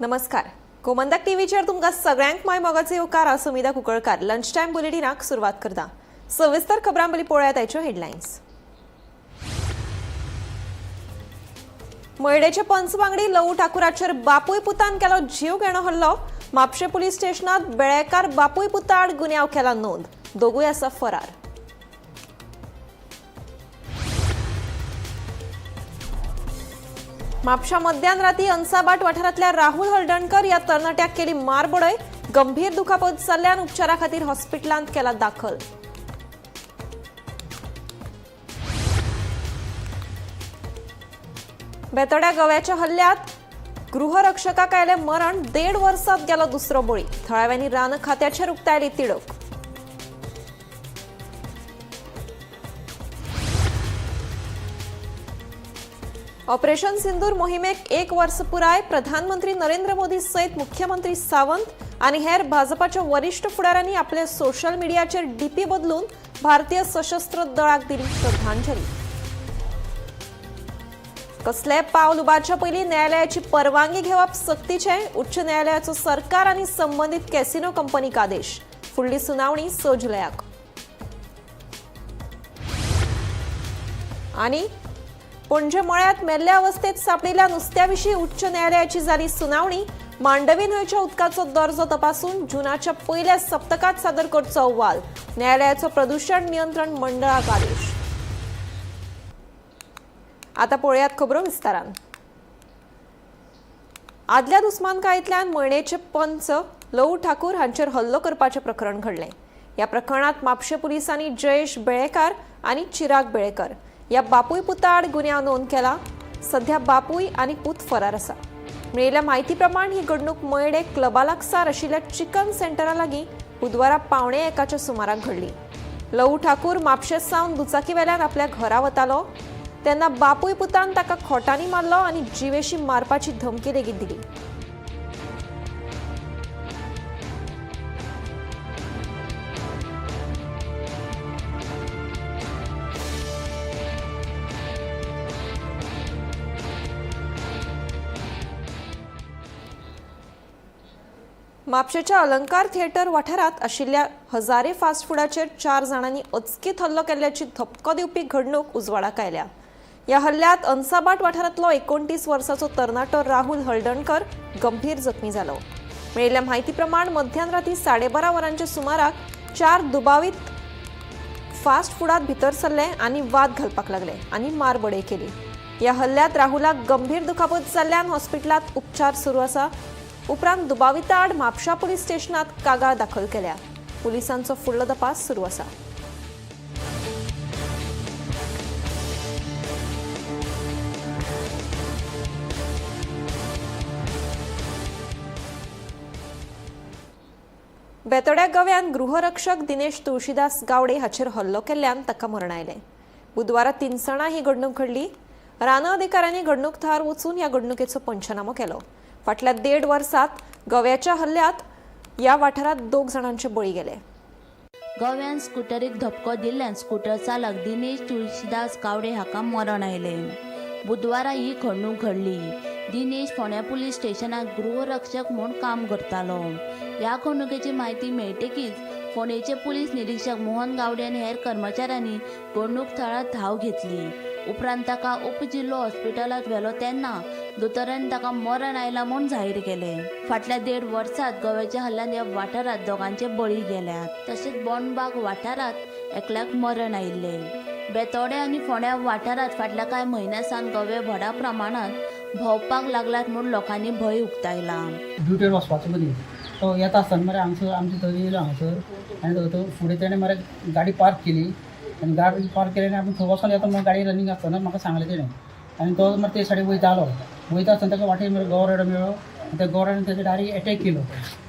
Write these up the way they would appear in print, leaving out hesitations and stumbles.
नमस्कार, गोमंतक टीव्हीचेर तुमकां सगळ्यांक माय मोगाचे येवकार. हांव सुमिधा कुंकळकार. लंच टायम बुलेटिनाक सुरवात करता. सविस्तर खबरां पयलीं पळोवया ताच्यो हेडलायन्स. मयडेचे पंचवांगडी लवू ठाकूराचेर बापूय पुतान केलो जीव घेणो हल्लो. म्हापशें पुलीस स्टेशनात बेळेकार बापूय पुता आड गुन्यांव केला नोंद. दोगूय आसा फरार. म्हापशा मध्यान राती अंसाबाट वाठारांतल्या राहुल हळदणकर ह्या तरणाट्याक केली मारबडय. गंभीर दुखापत जाल्ल्यान उपचारा खातीर हॉस्पिटलांत केला दाखल. बेतोड्या गव्याच्या हल्ल्यात गृहरक्षकाक आयलें मरण. 1.5 वर्सात गेलो दुसरो बळी. थळाव्यांनी रान खात्याचेर उक्तायली तिडक. ऑपरेशन सिंदूर मोहिमेक 1 वर्स पुराय. प्रधानमंत्री नरेंद्र मोदी सयत मुख्यमंत्री सावंत आनी हेर भाजपाच्या वरिश्ठ फुडाऱ्यांनी आपले सोशल मिडियाचेर डीपी बदलून भारतीय सशस्त्र दळाक दिली श्रद्धांजली. कसले पावल उबारच्या पयलीं न्यायालयाची परवानगी घेवप सक्तीचें. उच्च न्यायालयाचो सरकार आनी संबंदीत कॅसिनो कंपनीक आदेश. फुडली सुनावणी 6 जुलयाक. आनी पणजे मळ्यात मेल्ल्या अवस्थेत सांपडिल्ल्या नुस्त्याविशीं उच्च न्यायालयाची जाली सुनावणी. मांडवी न्हंयच्या उदकाचो दर्जो तपासून जुनाच्या पयल्या सप्तकात सादर करचो अहवाल. न्यायालयाचो प्रदूषण नियंत्रण मंडळाक आदेश. आता पळयात खबरो विस्तारान. आदल्या दुस्मानकायेंतल्यान मयणेचे पंच लवू ठाकूर हांचेर हल्लो करपाचें प्रकरण घडलें. ह्या प्रकरणांत म्हापशें पुलिसांनी जयेश बेळेकार आनी चिराग बेळेकर ह्या बापूय पुता आड गुन्यांव नोंद केला. सध्या बापूय आनी पूत फरार आसा. मेळिल्ल्या म्हायती प्रमाण ही घडणूक मयडे क्लबा लागसार आशिल्ल्या चिकन सेंटरा लागीं बुधवारा 12:45च्या सुमाराक घडली. लवू ठाकूर म्हापशें सावन दुचाकी वेल्यान आपल्या घरा वतालो तेन्ना बापूय पुतान ताका खोटांनी मारलो आनी जिवेशी मारपाची धमकी लेगीत दिली. म्हापशेच्या अलंकार थिएटर वाठारांत आशिल्ल्या हजारे फास्ट फुडाचेर 4 जाणांनी अचकीत हल्लो केल्ल्याची धपको दिवपी घडणूक उजवाडाक आयल्या. ह्या हल्ल्यात अंसाबाट वाठारांतलो 29 वर्साचो तरणाटो राहुल हळदणकर गंभीर जखमी जालो. मेळिल्ल्या म्हायती प्रमाण मध्यान राती 12:30 वरांच्या सुमाराक 4 दुबावीत फास्ट फुडात भितर सरले आनी वाद घालपाक लागले आनी मारबडय केली. ह्या हल्ल्यात राहुलाक गंभीर दुखापत जाल्ल्यान हॉस्पिटलांत उपचार सुरू आसा. उपरांत दुबाविता आड म्हापशा पुलीस स्टेशनात कागाळ दाखल केल्या. पुलिसांचो फुडलो तपास सुरू आसा. बेतोड्या गव्यान गृहरक्षक दिनेश तुळशीदास गावडे हाचेर हल्लो केल्ल्यान ताका मरण आयलें. बुधवारा तिनसणां ही घडणूक घडली. रान अधिकाऱ्यांनी घडणूक थळार वचून ह्या घडणुकेचो पंचनामो केलो. फाटल्या 1.5 वर्सात गव्याच्या हल्ल्यात ह्या वाठारात 2 जाणांचे बळी गेले. गव्यान स्कुटरीक धपको दिल्ल्यान स्कुटर चालक दिनेश तुळशीदास गावडे हाका मरण आयलें. बुधवारा ही घडणूक घडली. दिनेश फोंड्या पुलीस स्टेशनाक गृहरक्षक म्हूण काम करतालो. ह्या घडणुकेची म्हायती मेळटकीच फोंडेचे पुलीस निरीक्षक मोहन गावडे आनी हेर कर्मचाऱ्यांनी घडणूक थळार धांव घेतली. उपरांत ताका उपजिल्लो हॉस्पिटलांत व्हेलो तेन्ना दोतोरान ताका मरण आयलां म्हूण जाहीर केलें. फाटल्या 1.5 वर्सात गव्याच्या हल्ल्यान ह्या वाठारांत दोगांचे बळी गेल्यात. तशेंच बोंडबाग वाठारांत एकल्याक मरण आयिल्लें. बेतोडे आनी फोंड्या वाठारांत फाटल्या कांय म्हयन्यां सावन गवे व्हडा प्रमाणांत भोंवपाक लागल्यात म्हूण लोकांनी भंय उक्तायला. ड्युटेर वचपाचो मदीं तो येता आसतना मरे हांगसर आमचे थंय येयलो हांगसर आनी तो फुडें तेणें मरे गाडी पार्क केली आनी गाडी पार्क केली आनी आपूण थंय वचोन येता म्हणून गाडी रनींग आसतना म्हाका सांगलें तेणें. आनी तो मरे ते सायडीक वयतालो. वयता आसतना ताका वाटेर मरे गवो मेळ्ळो आनी त्या गोरड्यान तेजे डायरेक्ट एटॅक केलो.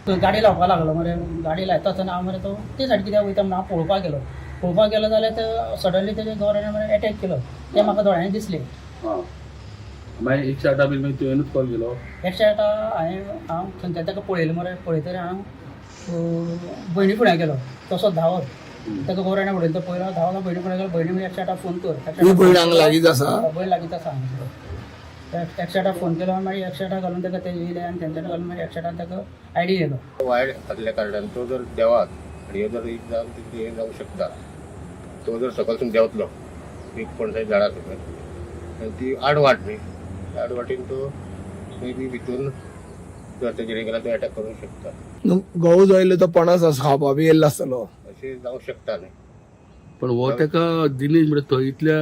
तो गाडी लावपाक लागलो मरे. गाडी लायता आसतना हांव मरे तो ते सायडीक कित्याक वयता म्हणून हांव पळोवपाक गेलो. पळोवपाक गेलो जाल्यार ते सडनली तेजे गोरड्यान मरे एटॅक केलो. तें म्हाका दोळ्यांनी दिसलें. मागीर 108 बीन मागीर तुवेंनूच कॉल केलो? 108 हांवें हांव थंयच्यान ताका पळयलें मरे. पळयतरी हांव भयणी फुड्यां गेलो तसो धांवत. ताका गोरड्यान उडयलो तो पयलो धांवलो भयणी फुड्यां गेलो. भयणी म्हणजे 108 फोन कर. तूं भयण हांगा लागींच आसा? भयण लागींच आसा हांगा. एक्साटाक फोन केलो, मागीर एक्साटाक घालून ताका ते येयले आनी तेंच्यांनी घालून मागीर एक्साटान ताका आयडी येयलो. वायट आसल्या कारणान तो जर देवात आनी हे जर एक जावन तितलें हें जावंक शकता. तो जर सकलसून देंवतलो एक पणसाच्या झाडा सकयल आनी ती आड वाट न्ही, त्या आड वाटेन तो मे बी भितून जर तेजेर हे गेल्यार तो एटॅक करूंक शकता. गहू जो आयिल्लो तो पणस आसा खावपा बी येयल्लो आसतलो. अशें जावंक शकता न्ही. पण हो ताका दिनेश म्हणटा थंय इतल्या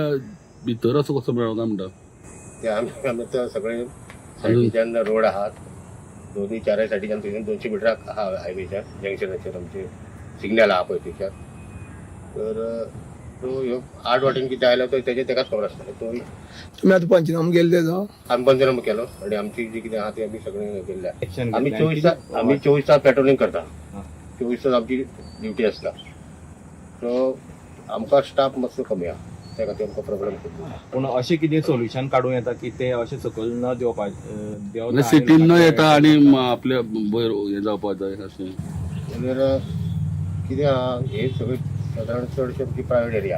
भितर असो कसो मेळ्ळो काय म्हणटा. ते आमी आमी तर सगळे सायडीच्यान रोड आहात, दोनूय चारय सायडीच्यान, थंयच्यान 200 मिटर आहा हायवेच्या जंक्शनाचेर आमचे सिग्नल आहा पळय थंयच्यान. तर तो ह्यो आड वाटेन कितें आयलो तो तेजें तेकाच खबर आसतलें. तो तुमी आतां पंचनामो केले तेजो? आमी पंचनामो केलो आनी आमची जी कितें आहा ती आमी सगळें केल्लें आहा. आमी 24 तास, आमी 24 तास पेट्रोलिंग करता. 24 तास आमची ड्युटी आसता. सो आमकां स्टाफ मातसो कमी आहा, त्या खातीर आमकां प्रॉब्लेम खूब. पूण अशें कितें सोल्युशन काडूं येता की ते अशें सकयल न देंवपा देंवता? सिटीन न येता आनी आपल्या वयर हें जावपाक जाय अशें. जाल्यार कितें आहा, हे सगळे सादारण चडशे आमची प्रायवेट एरिया,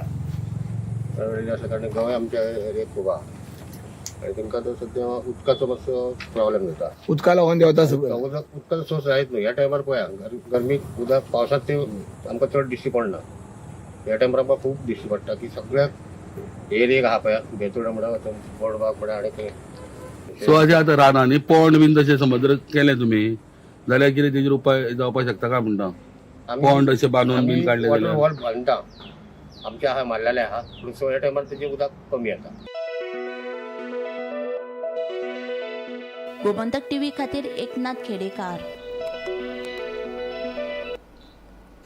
प्रायवेट एरिया आसल्या कारणान गोंय आमच्या एरियेक खूब आहा आनी तांकां तो सद्या उदकाचो मातसो प्रॉब्लेम जाता. उदका लागून देंवता सगळें. उदकाचो सोर्स जायत न्हू ह्या टायमार. पळया गरमीक उदक पावसांत ते आमकां चड दिश्टी पडना, ह्या टायमार आमकां खूब दिश्टी पडटा की सगळ्याक एरियेक आहा पळया, बेतोडा म्हणा, बोडबाग म्हणा आनी खंय. सो अशें आतां रानांनी पोंड बीन तशें समज जर केलें तुमी जाल्यार कितें तेजेर उपाय जावपाक शकता काय म्हणटा? पोंड अशें बांदून बीन काडलें वॉटर जाल्यार. वॉल बांदता आमचे आहा, मारलेले आहा, पूण सो ह्या टायमार तेजें उदक कमी येता. गोमंतक टीव्ही खातीर एकनाथ खेडेकार.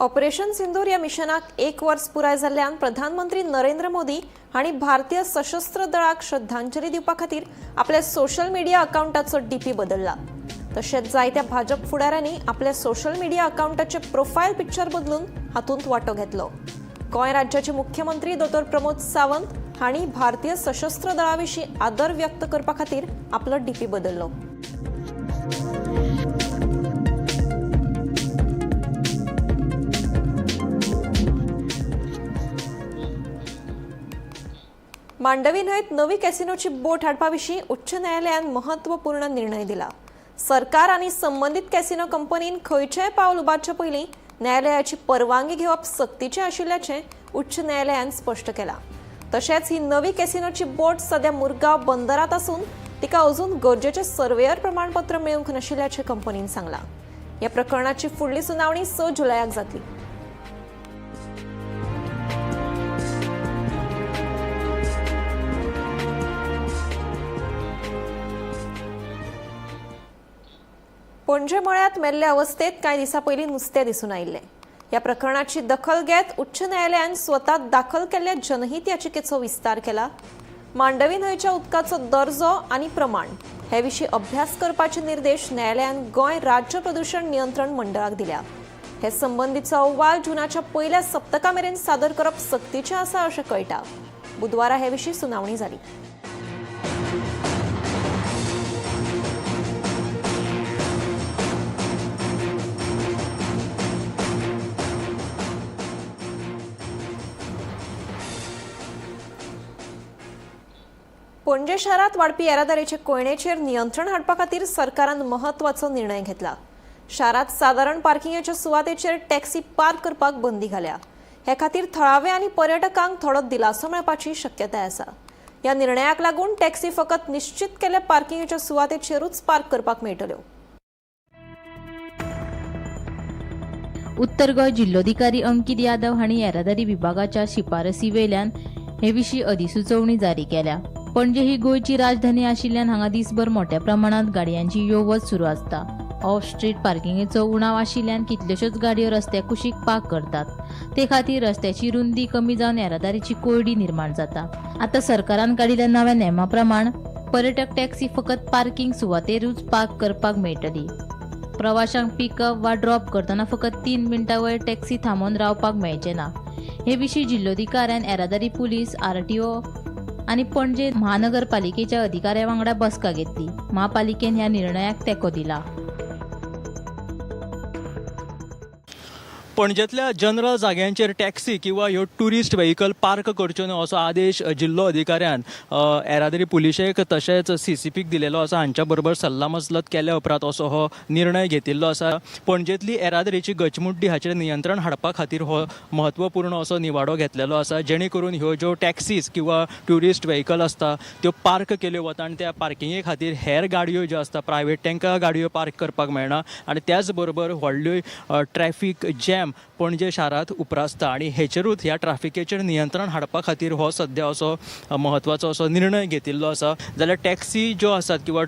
ऑपरेशन सिंदूर ह्या मिशनाक एक वर्स पुराय जाल्ल्यान प्रधानमंत्री नरेंद्र मोदी हांणी भारतीय सशस्त्र दळाक श्रद्धांजली दिवपा खातीर आपल्या सोशल मिडिया अकावंटाचो डीपी बदलला. तशेंच जायत्या भाजप फुडाऱ्यांनी आपल्या सोशल मिडिया अकावंटाचे प्रोफायल पिक्चर बदलून हातूंत वांटो घेतलो. गोंय राज्याचे मुख्यमंत्री दोतोर प्रमोद सावंत हांणी भारतीय सशस्त्र दळा विशीं आदर व्यक्त करपा खातीर आपलो डीपी बदललो. मांडवी न्हंयत नवी कॅसिनोची बोट हाडपा विशीं उच्च न्यायालयान महत्वपूर्ण निर्णय दिला. सरकार आनी संबंदीत कॅसिनो कंपनीन खंयचेय पावल उबारचे पयलीं न्यायालयाची परवानगी घेवप सक्तीचें आशिल्ल्याचें उच्च न्यायालयान स्पश्ट केलां. तशेंच ही नवी कॅसिनोची बोट सध्या मुरगांव बंदरांत आसून तिका अजून गरजेचें सर्वेयर प्रमाणपत्र मेळूंक नाशिल्ल्याचें कंपनीन सांगलां. ह्या प्रकरणाची फुडली सुनावणी 6 जुलयाक जातली. पणजे मळ्यात मेल्ले अवस्थेत कांय दिसां पयलीं नुस्तें दिसून आयिल्लें. ह्या प्रकरणाची दखल घेत उच्च न्यायालयान स्वता दाखल केल्ल्या जनहीत याचिकेचो विस्तार केला. मांडवी न्हंयच्या उदकाचो दर्जो आनी प्रमाण हे विशीं अभ्यास करपाचे निर्देश न्यायालयान गोंय राज्य प्रदूशण नियंत्रण मंडळाक दिल्या. हे संबंदीचो अहवाल जुनाच्या पयल्या सप्तका मेरेन सादर करप सक्तीचें आसा अशें कळटा. बुधवारा हे विशीं सुनावणी जाली. पणजे शहरात वाडपी येरादारीचे कोयणेचेर नियंत्रण हाडपा खातीर सरकारान महत्वाचो निर्णय घेतला. शारांत सादारण पार्किंगेच्या सुवातेचेर टॅक्सी पार्क करपाक बंदी घाल्या. हे खातीर थळावे आनी पर्यटकांक थोडो दिलासो मेळपाची शक्यताय आसा. ह्या निर्णयाक लागून टॅक्सी फकत निश्चित केल्ल्या पार्किंगेच्या सुवातेचेरूच पार्क करपाक मेळटल्यो. उत्तर गोंय जिल्लोधिकारी अंकित यादव हांणी येरादारी विभागाच्या शिफारसी वेल्यान हे विशीं अधिसुचोवणी जारी केल्या. पणजे ही गोंयची राजधानी आशिल्ल्यान हांगा दिसभर मोठ्या प्रमाणात गाडयांची यो वच सुरू आसता. ऑफ स्ट्रीट पार्किंगेचो उणाव आशिल्ल्यान कितल्योश्योच गाडयो रस्त्या कुशीक पार्क करतात. ते खातीर रस्त्याची रुंदी कमी जावन येरादारीची कोंयडी निर्माण जाता. आतां सरकारान काडिल्ल्या नव्या नेमा प्रमाण पर्यटक टॅक्सी फकत पार्किंग सुवातेरूच पार्क करपाक मेळटली. प्रवाशांक पिकअप वा ड्रॉप करतना फकत 3 मिनटां वयर टॅक्सी थांबोवन रावपाक मेळचें ना. हे विशीं जिल्लोधिकाऱ्यान येरादारी पुलीस, आरटीओ आनी पणजे महानगरपालिकेच्या अधिकाऱ्यां वांगडा बसका घेतली. महापालिकेन ह्या निर्णयाक तेंको दिला. पणजेंतल्या जनरल जाग्यांचेर टॅक्सी किंवा ह्यो ट्युरिस्ट व्हेकल पार्क करच्यो न्हय असो आदेश जिल्लो अधिकाऱ्यान येरादारी पुलिशेक तशेंच सीसीपीक दिलेलो आसा. हांच्या बरोबर सल्लामसलत केल्या उपरांत असो हो निर्णय घेतिल्लो आसा. पणजेंतली येरादारीची गचमुड्डी हाचेर नियंत्रण हाडपा खातीर हो म्हत्वपूर्ण असो निवाडो घेतलेलो आसा, जेणे करून ह्यो ज्यो टॅक्सीज किंवा ट्युरिस्ट व्हेकल आसता त्यो पार्क केल्यो वता आनी त्या पार्किंगे खातीर हेर गाडयो ज्यो आसता प्रायवेट तांकां गाडयो पार्क करपाक मेळना आनी त्याच बरोबर व्हडल्यो ट्रॅफीक जॅम पणजे शारांत उप्रासता आनी हेचेरूच ह्या ट्राफिकेचेर नियंत्रण हाडपा खातीर हो सद्या असो म्हत्वाचो असो निर्णय घेतिल्लो आसा. जाल्यार टॅक्सी ज्यो आसात किंवा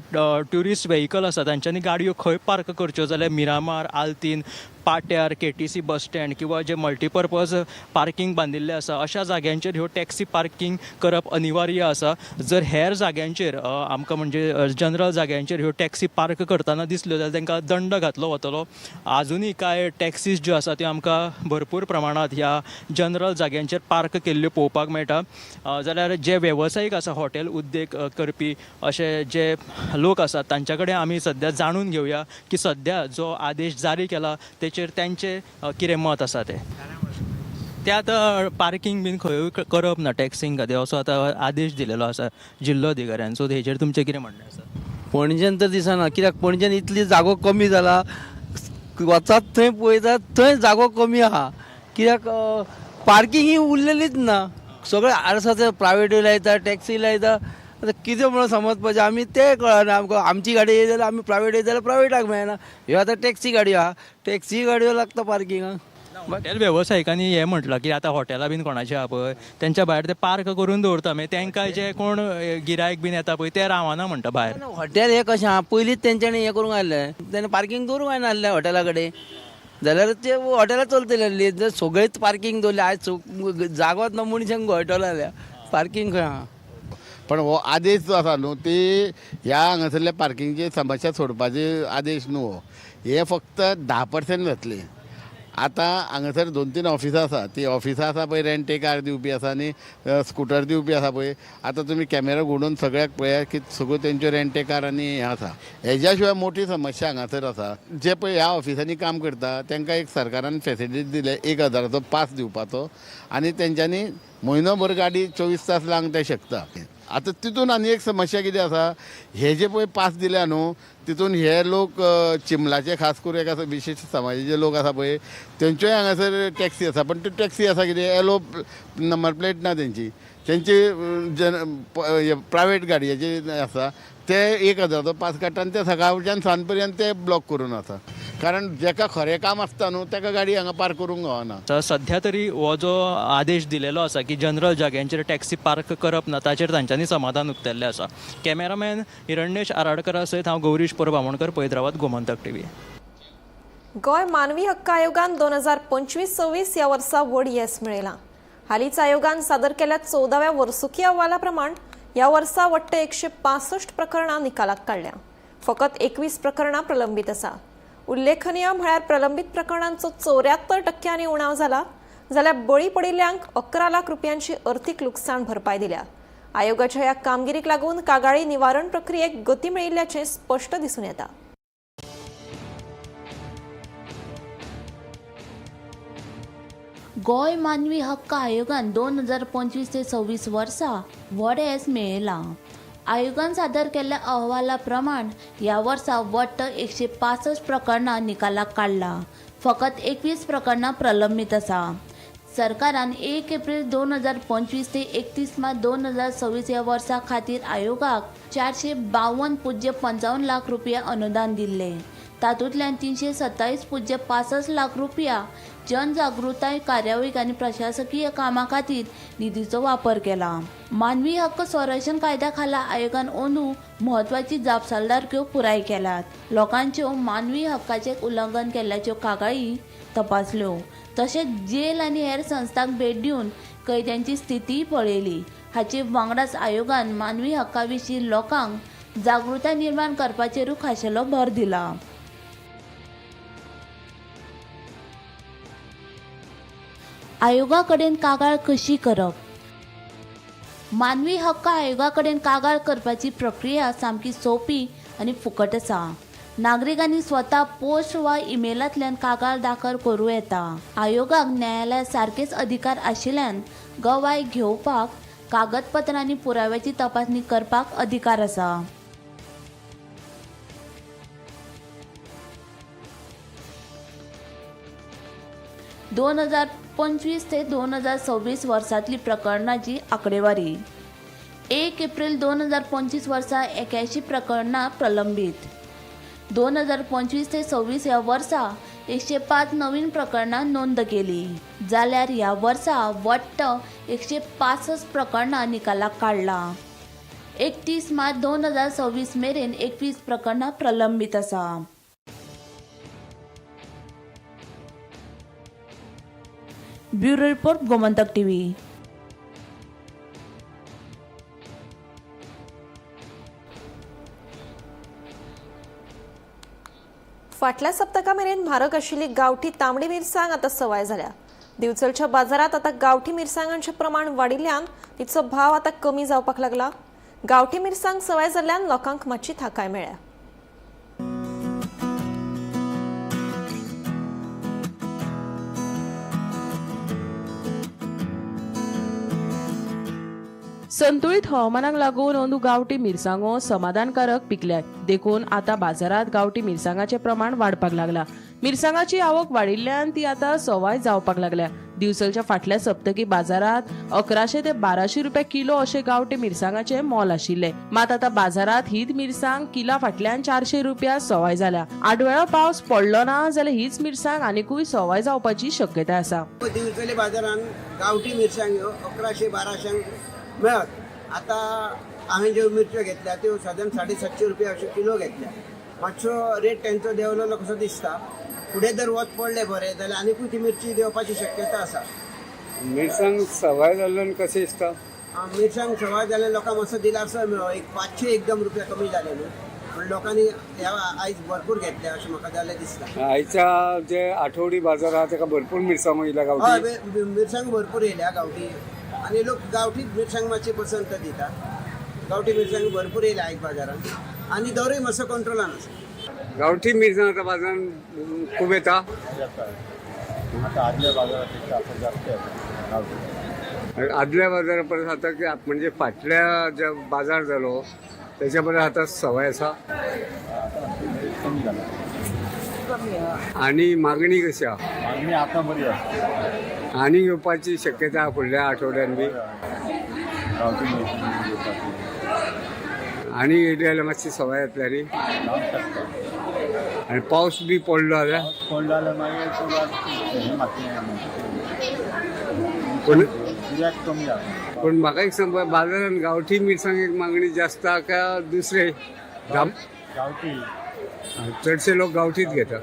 ट्युरिस्ट व्हेकल आसा तांच्यांनी गाडयो खंय पार्क करच्यो जाल्यार मिरामार, आल्तीन, पाट्यार, केटीसी बस स्टँड किंवा जे मल्टीपर्पज पार्किंग बांदिल्लें आसा अशा जाग्यांचेर ह्यो टॅक्सी पार्किंग करप अनिवार्य आसा. जर हेर जाग्यांचेर आमकां म्हणजे जनरल जाग्यांचेर ह्यो टॅक्सी पार्क करतना दिसल्यो जाल्यार तांकां दंड घातलो वतलो. आजुनूय कांय टॅक्सीज ज्यो आसा त्यो आमकां भरपूर प्रमाणांत ह्या जनरल जाग्यांचेर पार्क केल्ल्यो पळोवपाक मेळटा. जाल्यार जे वेवसायीक आसा, हॉटेल उद्देग करपी अशे जे लोक आसात तांच्या कडेन आमी सद्या जाणून घेवया की सद्या जो आदेश जारी केला तेचेर तांचें कितें मत आसा तें. ते आतां पार्किंग बीन खंयूय करप ना टॅक्सींक खातीर असो आतां आदेश दिलेलो आसा जिल्लो अधिकाऱ्यान. सो हेचेर तुमचें कितें म्हणणें आसा? पणजेन तर दिसना, कित्याक पणजेन इतली जागो कमी जाला, वचात थंय पळयतात थंय जागो कमी आहा, कित्याक पार्किंग ही उरलेलीच ना. सगळे आरसाचे प्रायवेटूय लायता, टॅक्सी लायता. आतां कितें म्हणून समजपाचें आमी तें कळना आमकां. आमची गाडी येयली जाल्यार आमी प्रायवेट येयली जाल्यार प्रायवेटाक मेळना. ह्यो आतां टॅक्सी गाडयो आहा, टॅक्सी गाडयो लागता पार्किंगाक. हॉटेल वेवसायिकांनी हें म्हटलां की आतां हॉटेलां बीन कोणाची आहा पळय तेंच्या भायर ते पार्क करून दवरता, मागीर तेंकां जे कोण गिरायक बीन येता पळय ते रावना म्हणटा भायर. हॉटेल हें कशें आहा, पयलींच तेंच्यांनी हें करूंक आसलें, तेणें पार्किंग दवरूंक जायना आसलें हॉटेला कडेन, जाल्यार ते हॉटेलां चलतलें आसलीं. जर सगळींच पार्किंग दवरलें आयज जागोच ना मनशांक घोळटलो जाल्यार पार्किंग खंय आहा. पण हो आदेश जो आसा न्हू ती ह्या हांगासरल्या पार्किंगची समस्या सोडपाची आदेश न्हू हो, हे फक्त 10% जातली. आतां हांगासर 2-3 ऑफिसां आसा, ती ऑफिसां आसा पळय रेंट ए कार दिवपी आसा आनी स्कुटर दिवपी आसा पळय. आतां तुमी कॅमेरा घुंवडून सगळ्याक पळयात की सगळ्यो तेंच्यो रेंट ए कार आनी हें आसा. हेज्या शिवाय मोठी समस्या हांगासर आसा, जे पळय ह्या ऑफिसांनी काम करता तांकां एक सरकारान फेसिलिटी दिल्या 1000चो पास दिवपाचो आनी तेंच्यांनी म्हयनोभर गाडी 24 तास लावंक ते शकता. आतां तितून आनी एक समस्या कितें आसा, हे जे पळय पास दिल्या न्हू तितून हे लोक चिमलाचे खास करून एका विशेश समाजाचे लोक आसा पळय तेंच्योय हांगासर टॅक्सी आसा, पण त्यो टॅक्सी आसा कितें येलो नंबर प्लेट ना तेंची, तेंची जन प्रायवेट गाडयेची आसा. ते 1000चो पास काडटा आनी ते सकाळच्यान सांज पर्यंत ते ब्लॉक करून आसा, कारण जेका खरें काम आसता न्हू ताका गाडी हांगा पार्क करूंक गावना. सध्या तरी हो जो आदेश दिलेलो आसा की जनरल जाग्यांचेर टॅक्सी पार्क करप ना ताचेर तांच्यांनी समाधान उक्तायल्लें आसा. कॅमेरामॅन हिरण्येश आराडकरा सयत हांव गौरीश परब आमोणकर, पळयत रावात गोमंतक टीव्ही. गोंय मानवी हक्क आयोगान 2025-26 ह्या वर्सा व्हड येस मेळयलां. हालींच आयोगान सादर केल्ल्या 14व्या वर्सुकी अहवाला प्रमाण ह्या वर्सा वट्ट 165 प्रकरणां निकालाक काडल्या. फकत 21 प्रकरणां प्रलंबीत आसा. उल्लेखनीय म्हळ्यार प्रलंबीत प्रकरणांचो 74% उणाव जाला, जाल्यार बळी पडिल्ल्यांक 11 लाख रुपयांची अर्थीक लुकसाण भरपाय दिल्या. आयोगाच्या ह्या कामगिरीक लागून कागाळी निवारण प्रक्रियेक गती मेळिल्ल्याचें स्पश्ट दिसून येता. गोंय मानवी हक्क आयोगान 2025 ते 26 वर्सा व्हड येस मेळयलां. आयोगान सादर केल्ल्या अहवाला प्रमाण ह्या वर्सा वट्ट 165 प्रकरणां निकालाक काडलां. फकत 21 प्रकरणां प्रलंबीत आसा. सरकारान 1 एप्रील 2025 ते 31 मार्च 2026 ह्या वर्सा खातीर आयोगाक 452.55 लाख रुपया अनुदान दिल्लें. तातूंतल्यान 327.65 लाख रुपया जनजागृताय कार्यावळीक आनी प्रशासकीय कामां खातीर निधीचो वापर केला. मानवी हक्क संरक्षण कायद्या खाला आयोगान अंदू म्हत्वाची जापसालदारक्यो पुराय केल्यात. लोकांच्यो मानवी हक्काचें उल्लंघन केल्ल्याच्यो कागाळी तपासल्यो, तशेंच जेल आनी हेर संस्थांक भेट दिवन कैद्यांची स्थिती पळयली. हाचे वांगडाच आयोगान मानवी हक्का विशीं लोकांक जागृताय निर्माण करपाचेरूय खाशेलो भर दिला. आयोगा कडेन कागाळ कशी करप? मानवी हक्क आयोगा कडेन कागाळ करपाची प्रक्रिया सामकी सोंपी आनी फुकट आसा. नागरिकांनी स्वता पोस्ट वा इमेलांतल्यान कागाळ दाखल करूं येता. आयोगाक न्यायालया सारकेच अधिकार आशिल्ल्यान गवाय घेवपाक, कागदपत्रां आनी पुराव्याची तपासणी करपाक अधिकार आसा. 2025 ते 2026 वर्सांतली प्रकरणाची आंकडेवारी. 1 एप्रील 2025 वर्सा 81 प्रकरणां प्रलंबीत. 2025 ते 26 ह्या वर्सा 105 नवीन प्रकरणां नोंद केली, जाल्यार ह्या वर्सा वट्ट 165 प्रकरणां निकालाक काडला. 31 मार्च 2026 मेरेन 21 प्रकरणां प्रलंबीत आसा. Bureau report, Gomantak TV. फाटल्या सप्तका मेरेन म्हारग आशिल्ली गांवठी तांबडी मिरसांग आतां सवाय जाल्या. दिवचलच्या बाजारात आतां गांवठी मिरसांगांचें प्रमाण वाडिल्ल्यान तिचो भाव आतां कमी जावपाक लागला. गांवठी मिरसांग सवाय जाल्ल्यान लोकांक मातशी थाकाय मेळ्ळ्या. संतुळीत हवामानाक लागून अंदू गांवठी मिरसांगो समाधानकारक पिकल्यात, देखून आतां बाजारात गांवठी मिरसांगाचें प्रमाण वाडपाक लागला. मिरसांगाची आवक वाडिल्ल्यान ती आतां सवाय जावपाक लागल्या. दिवचलच्या फाटल्या सप्तकी बाजारात 1100 ते 1200 रुपया किलो अशें गांवठी मिरसांगाचें मोल आशिल्लें. मात आतां बाजारात हीच मिरसांग किला फाटल्यान 400 रुपया सवाय जाल्या. आडवेळो पावस पडलो ना जाल्यार हीच मिरसांग आनिकूय सवाय जावपाची शक्यताय आसा. दिवचले बाजारान गांवठी मिरसांग ह्यो 1100 1200 मेळत. आतां हांवें ज्यो मिरच्यो घेतल्या त्यो सादारण 750 रुपया अश्यो किलो घेतल्या. मातसो रेट तेंचो देंवलेलो कसो दिसता. फुडें जर वत पडलें बरें जाल्यार आनिकूय ती मिरची देंवपाची शक्यता आसा. मिरसांग सवाय जाल्ल्यान कशें दिसता? मिरसांग सवाय जाल्यार लोकांक मातसो दिलासो मेळ्ळो. एक 500 एकदम रुपया कमी जाले न्हू, पूण लोकांनी ह्या आयज भरपूर घेतल्या अशें म्हाका जाल्यार दिसता. आयच्या जे आठवडी बाजार आहा तेका भरपूर मिरसांगो येयल्या गांवठी. हय, मिरसांग भरपूर येयल्या गांवठी आनी लोक गांवठीच मिरसांग मातशी पसंत दिता. गांवठी मिरसांग भरपूर येयल्या आयज बाजारान आनी दरूय मातसो कंट्रोलान आसा. गांवठी मिरसांग आतां बाजारान खूब येता. आतां आदल्या बाजारापेक्षा आतां जास्त येता. आदल्या बाजारा परस आतां म्हणजे फाटल्या जे बाजार जालो तेच्या परस आतां सवाय आसा. कमी जाला आनी मागणी कशी आहा? मागणी आतां बरी आसा. आनी येवपाची शक्यता आहा फुडल्या आठवड्यान बी? गांवठी मिरसांग येवपाची आनी येयली जाल्यार मातशी सवाय जातली न्ही. जावंक शकता. आनी पावस बी पडलो जाल्यार? पडलो जाल्यार मागीर हे मातशें पूण गिऱ्याक कमी जाता. पूण म्हाका एक सांग, बाजारान गांवठी मिरसांगेक मागणी जास्त आहा काय दुसरे? गांवठी. चडशे लोक गांवठीच घेतात.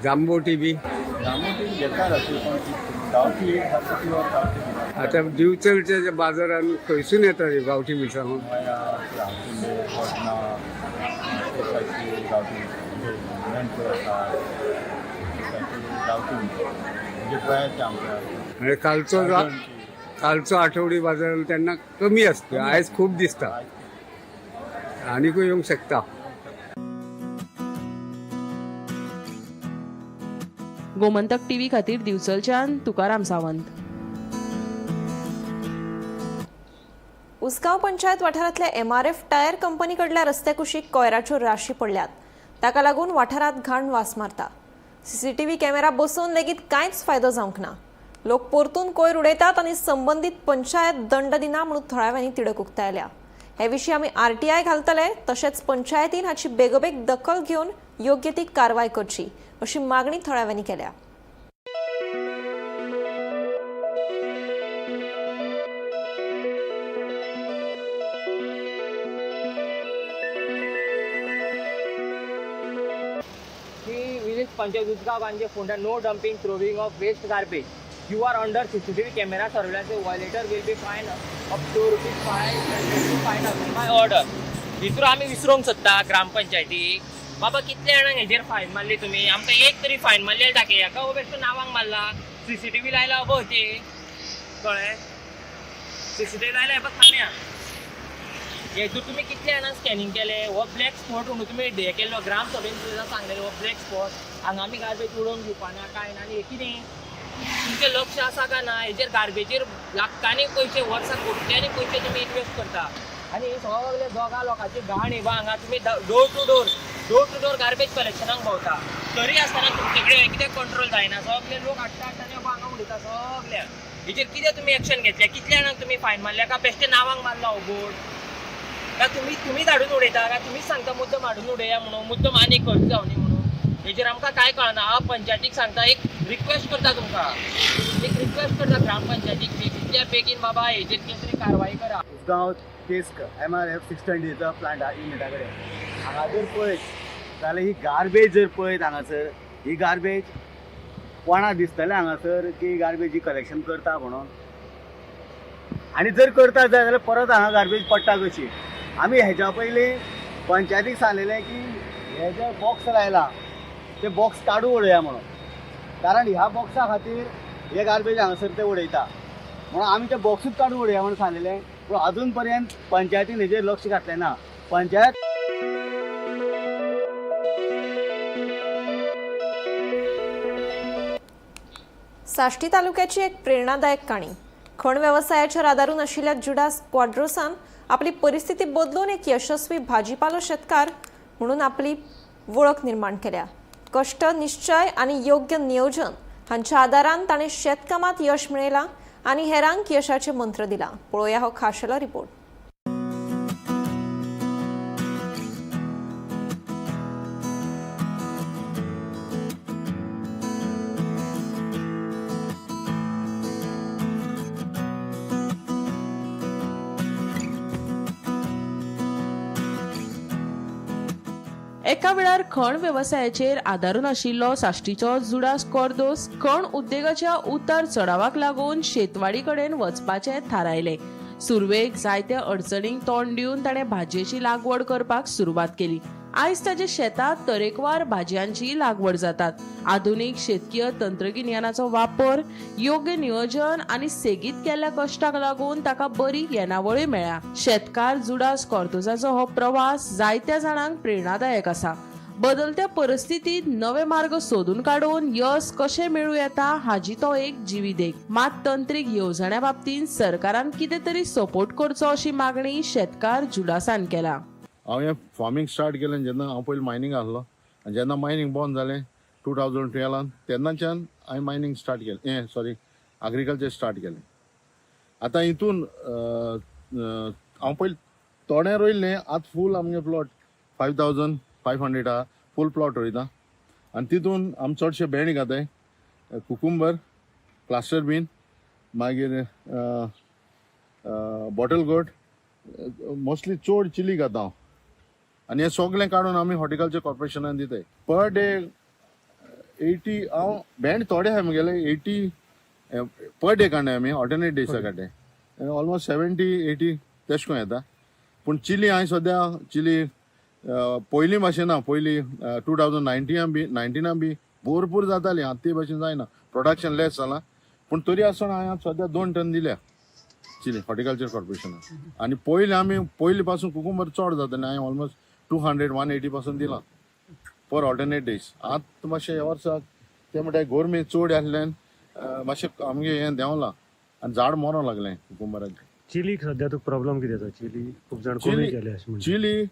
जांबोटी बी? जांबोटी घेतात अशी, पण गांवठी सारको प्युअर गांवठी. आतां दिवचलच्या ज्या बाजारान खंयसून येता गांवठी मिरसांगो? आणि कालचो आठवडी बाजार त्यांना कमी असतो, आयज खूप दिसता. आनिकूय येवंक शकता. गोमंतक टीव्ही खातीर दिवचलच्यान तुकाराम सावंत. उसगांव पंचायत वाठारांतल्या एमआरएफ टायर कंपनी कडल्या रस्त्या कुशीक कोयराच्यो राशी पडल्यात. ताका लागून वाठारांत घाण वास मारता. सीसीटीव्ही कॅमेरा बसोवन लेगीत कांयच फायदो जावंक ना. लोक परतून कोयर उडयतात आनी संबंदीत पंचायत दंड दिना म्हणून थळाव्यांनी तिडक उक्तायल्या. हे विशीं आमी आरटीआय घालतले, तशेंच पंचायतीन हाची बेगोबेग दखल घेवन योग्य ती कारवाय करची अशी मागणी थळाव्यांनी केल्या. Village Panchayat Usgao Panaji Ponda, no dumping throwing of waste garbage. You are under CCTV camera surveillance. Violator will be fined up to rupees 500 to 5000 by order. भितर आमी विसरोंक सोदता ग्रामपंचायतीक, बाबा कितले जाणांक हेजेर फायन मारली तुमी? आमकां एक तरी फायन मारलेली दाखय. हाका हो बेश्टो नांवांक मारला. सीसीटीव्ही लायला अबो ते कळ्ळें, सीसीटीव्ही लायला हें खाम्या. हेतून तुमी कितले जाणां स्कॅनिंग केले? हो ब्लॅक स्पॉट म्हणून तुमी हें केल्लो, ग्राम सभेन सुद्दां सांगलेलें हो ब्लॅक स्पॉट, हांगा आमी गार्बेज उडोवंक दिवपाना कांय ना. आनी हें कितें तुमचें लक्ष आसा काय ना हेजेर? गार्बेजीर लाखांनी पयशे, वर्साक कोट्यांनी पयशे तुमी इन्वेस्ट करता आनी हे सगळे दोगां लोकांची घाण ही हांगा तुमी door to door, door to door garbage कलेक्शनाक भोंवता, तरी आसतना तुमचे कडेन कितें कंट्रोल जायना. सगळे लोक हाडटा हाडटा आनी हांगा उडयता सगळ्या. हेजेर कितें तुमी एक्शन घेतले? कितल्या जाणांक तुमी फायन मारल्या? काय बेश्टे नांवांक मारला हो बोर्ड? काय तुमीच हाडून उडयता? काय तुमीच सांगता मुद्दम हाडून उडया म्हणून, मुद्दम आनी खर्च जावनी म्हणून? हेजेर आमकां कांय कळना. हांव पंचायतीक सांगता, एक रिक्वेस्ट करता तुमकां, एक रिक्वेस्ट करता ग्रामपंचायतीक, बेगीनच्या बेगीन बाबा हेजेर कितें तरी कारवाई करा. उसगांव केस्क MRF 620चो प्लांट युनिटा कडेन हांगा जर पळयत जाल्यार ही गार्बेज जर पळयत हांगासर, ही गार्बेज कोणाक दिसतलें हांगासर की गार्बेज ही कलेक्शन करता म्हणून? आनी जर करता जाय जाल्यार परत हांगा गार्बेज पडटा कशी? आमी हेज्या पयलीं पंचायतीक सांगलेलें की हे जे बॉक्स लायला ते बॉक्स काडून उडोवया म्हणून, कारण ह्या बॉक्सा खातीर हे गार्बेज हांगासर ते उडयता म्हणून आमी ते बॉक्सूच काडून उडोवया म्हणून सांगलेलें. पूण अजून पर्यंत पंचायतीन हेजेर लक्ष घातलें ना. पंचायत साश्टी तालुक्याची एक प्रेरणादायक काणी. खण वेवसायाचेर आदारून आशिल्ल्या जुडास क्वाड्रोसान आपली परिस्थिती बदलून एक यशस्वी भाजीपालो शेतकार म्हणून आपली वळख निर्माण केल्या. कश्ट, निश्चय आनी योग्य नियोजन हांच्या आदारान ताणें शेतकामात यश मेळयलां आनी हेरांक यशाचे मंत्र दिला. पळोवया हो खाशेलो रिपोर्ट. एका वेळार खण वेवसायाचेर आदारून आशिल्लो साश्टीचो जुडास कॉर्दोस खण उद्देगाच्या उतार चढावाक लागून शेतवाडी कडेन वचपाचें थारायलें. सुरवेक जायत्या अडचणींक तोंड दिवन ताणें भाजयेची लागवड करपाक सुरवात केली. आयज ताच्या शेतांत तरेकवार भाजयांची लागवड जातात. आधुनीक शेतकीय तंत्रगिन्यानाचो वापर, योग्य नियोजन आनी सेगीत केल्ल्या कश्टाक लागून ताका बरी येणावळय मेळ्ळ्या. शेतकार जुडास कॉर्दोसाचो हो प्रवास जायत्या जाणांक प्रेरणादायक आसा. बदलत्या परिस्थितीत नवे मार्ग सोदून काडून यश कशें मेळूं येता हाजी तो एक जिवी देख. मात तंत्रीक येवजण्या बाबतींत सरकारान कितें तरी सपोर्ट करचो अशी मागणी शेतकार जुडासान केला. हांव हें फार्मींग स्टार्ट केलें जेन्ना हांव पयलीं मायनींग आसलो आनी जेन्ना मायनींग बंद जालें 2012 तेन्नाच्यान हांवें मायनींग स्टार्ट केलें, हें सॉरी एग्रीकल्चर स्टार्ट केलें. आतां हितून हांव पयलीं थोडें रोयल्लें, आतां फूल आमगे प्लॉट 5500 आहा, फूल प्लॉट रोयता आनी तितून आमी चडशे भेंडे घाताय, कुकुंबर, क्लास्टर बीन, मागीर बॉटल गोट, मोस्टली चड चिली घाता हांव. आनी हें सगळें काडून आमी हॉर्टिकल्चर कॉर्पोरेशनान दिताय पर डे 80. हांव भेंड थोडे आहाय म्हगेले 80 पर डे काडनाय आमी, ऑल्टरनेट डेसा काडटाय, ऑलमोस्ट 70-80 तेश कोन येता. पूण चिली हांवें सद्या चिली पयलीं भाशेन ना, पयलीं 2019 बी 19 बी भरपूर जाताली, आतां ते भाशेन जायना, प्रोडक्शन लेस जालां. पूण तरी आसतना हांवें सद्या 2 टन दिल्या चिली हॉर्टिकल्चर कॉर्पोरेशनान. आनी पयलीं आमी पयलीं पासून कुकुंबर चड जातालें, हांवें ऑलमोस्ट 200-180 पासून दिलां पर ऑल्टरनेट डेज. आतां मातशें ह्या वर्साक ते म्हणटा गोरमी चड आसल्यान मातशें आमगे हें देंवलां आनी झाड मरोंक लागलें कुकुंबराचें. चिलीक सद्या तुका प्रॉब्लम कितें जाता? चिली खूब जाण कमी केले अशें म्हणटा. चिली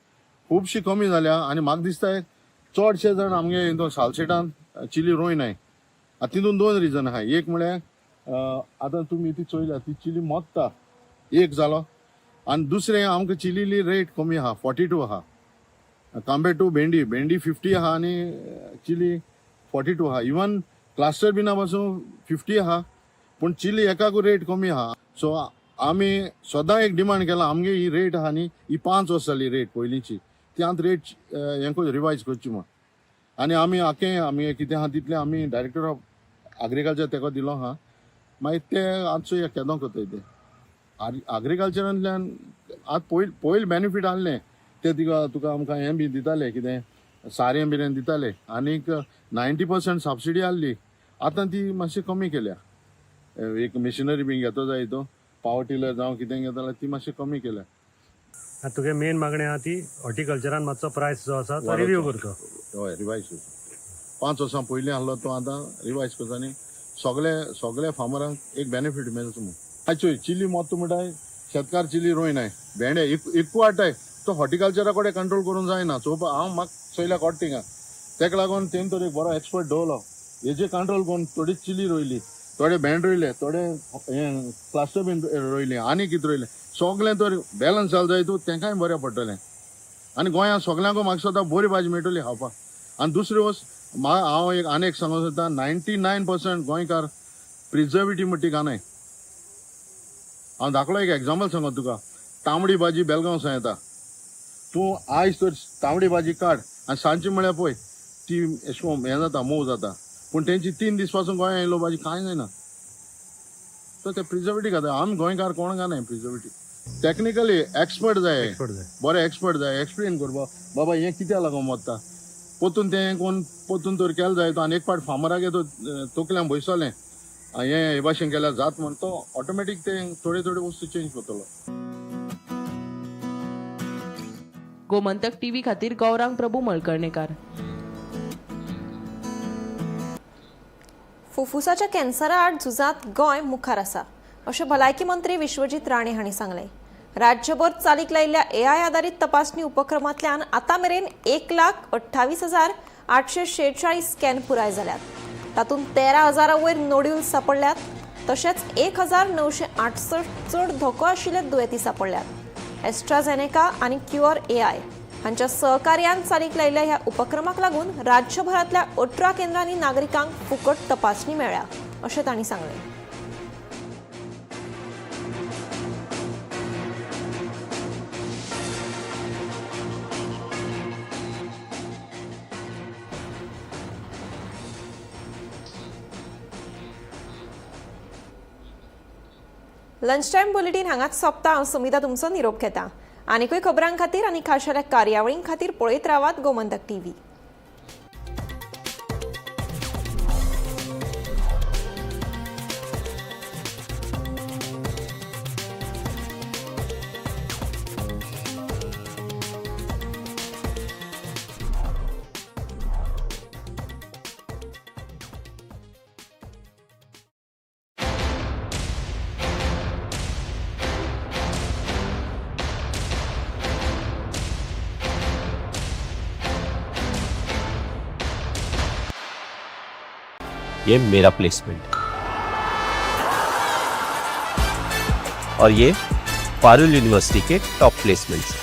खुबशी कमी जाल्या आनी म्हाका दिसता चडशे जाण आमगे हितून सालसेटान चिली रोयनाय. आतां तितून 2 रिजन आहाय. एक म्हळ्यार आतां तुमी ती चोयल्या ती चिली मोत्ता एक जालो, आनी दुसरें आमकां चिलीली रेट कमी आहा, 42 आहा कंपेर्ड टू भेंडी. भेंडी 50 आहा आनी चिली 42 आहा. इवन क्लास्टर बिना पासून 50 आहा, पूण चिली एकाकू रेट कमी आहा. सो आमी सदां एक डिमांड केला, आमगे ही रेट आहा न्ही, ही 5 वर्सां जाली रेट पयलींची, ती आतां रेट हें रिवायज करची म्हण. आनी आमी आखे आमी कितें आहा तितलें आमी डायरेक्टर ऑफ एग्रीकल्चर तेका दिलो आहा, मागीर ते आतां चोया केदो करताय ते. एग्रीकल्चरांतल्यान आतां पयलीं बेनिफीट आहलें ते तुका आमकां हें बी दिताले, कितें सारें बिरें दिताले आनीक 90% सबसिडी आहली. आतां ती मातशी कमी केल्या, एक मिशिनरी बी घेतो जाय तो पावर टिलर जावं कितें घेता जाल्यार ती मातशी कमी केल्या. आनी तुगे मेन मागणी आहा ती हॉर्टिकल्चरान मातसो प्रायस जो आसा तो रिव्यू करचो. हय, रिवायज करचो. 5 वर्सां पयलीं आहलो तो आतां रिवायज करचो आनी सगळे सगळे फार्मरांक एक बेनिफीट मेळचो म्हूण. आयज चोय चिली मोत्त म्हणटाय, शेतकार चिली रोयनाय, भेंडे एकू हाडटाय, तो हॉर्टिकल्चरा कडेन कंट्रोल करूंक जायना. चोवपा हांव म्हाका चोयल्या कोट थिंगा, तेका लागून तेणी तर एक बरो एक्सपर्ट दवरलो, हेजे कंट्रोल करून थोडी चिली रोयली, थोडे भेंड रोयले, थोडे हें क्लास्टर बीन रोयले आनी कितें रोयलें, सगळें तर बॅलन्स जालें जाय तूं तेंकांय बरें पडटलें. आनी गोंयांत सगल्यांकूय म्हाका दिसता बरी भाजी मेळटली खावपाक. आनी दुसरी वस्त हांव एक आनी एक सांगूंक सोदता, 99% गोंयकार प्रिजर्वेटीव म्हणटा ती घालनाय. हांव धाकलो एक एग्जाम्पल सांगता तुका, तांबडी भाजी बेलगांव सावन येता, तूं आयज तर तांबडी भाजी काड आनी सांजची म्हळ्यार पळय ती एशें कोन्न हें जाता, मोव जाता, पूण तेंची 3 दीस पासून गोंयांत येयलो भाजी कांय जायना. सो ते प्रिजर्वेटीव घालता, आमी गोंयकार कोण घालनाय प्रिजर्वेटीव. टॅक्निकली एक्सपर्ट जाय, बरे एक्सपर्ट जाय, एक्सप्लेन करपाक बाबा हें कित्याक लागून मरता, पोतून तें कोण पोतून तर केलें जाय तो. आनी एक फावट फार्मरागे तो तकल्यान बसलें हें हे भाशेन केल्यार जात म्हण, तो ऑटोमॅटीक तें थोडे थोडे वस्तू चेंज करतलो. गोमंतक टीव्ही खातीर गौरांग प्रभू मळकर्णेकार. फुफ्फुसाच्या कॅन्सरा आड झुजांत गोंय मुखार आसा अशें भलायकी मंत्री विश्वजीत राणे हांणी सांगलें. राज्यभर चालीक लायिल्ल्या एआय आदारीत तपासणी उपक्रमांतल्यान आतां मेरेन 1,28,846 स्कॅन पुराय जाल्यात. तातूंत 13,000 वयर नोड्यूल सांपडल्यात, तशेंच 1,968 चड धोको आशिल्ले दुयेंती सांपडल्यात. एस्ट्राझेनेका आनी क्युअर एआय हांच्या सहकार्यान चालीक लायिल्ल्या ह्या उपक्रमाक लागून राज्यभरांतल्या 18 केंद्रांनी नागरिकांक फुकट तपासणी मेळ्ळ्या अशें तांणी सांगलें. लंच टायम बुलेटीन हांगाच सोंपता. हांव सुमिता तुमचो निरोप घेता. आनीकूय खबरां खातीर आनी खाशेल्या कार्यावळीं खातीर पळयत रावात गोमंतक टीव्ही. ये मेरा प्लेसमेंट और ये Parul university K top placements.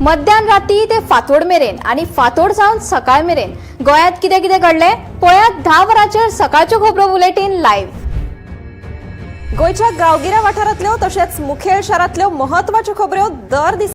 मध्यान राती ते फांतोड मेरेन आनी फांतोड जावन सकाळ मेरेन गोंयांत कितें कितें घडलें पळयात 10 वरांचेर सकाळच्यो खबरो बुलेटीन लायव्ह. गोंयच्या गांवगिऱ्या वाठारांतल्यो तशेंच मुखेल शारांतल्यो महत्वाच्यो खबऱ्यो दर दिसा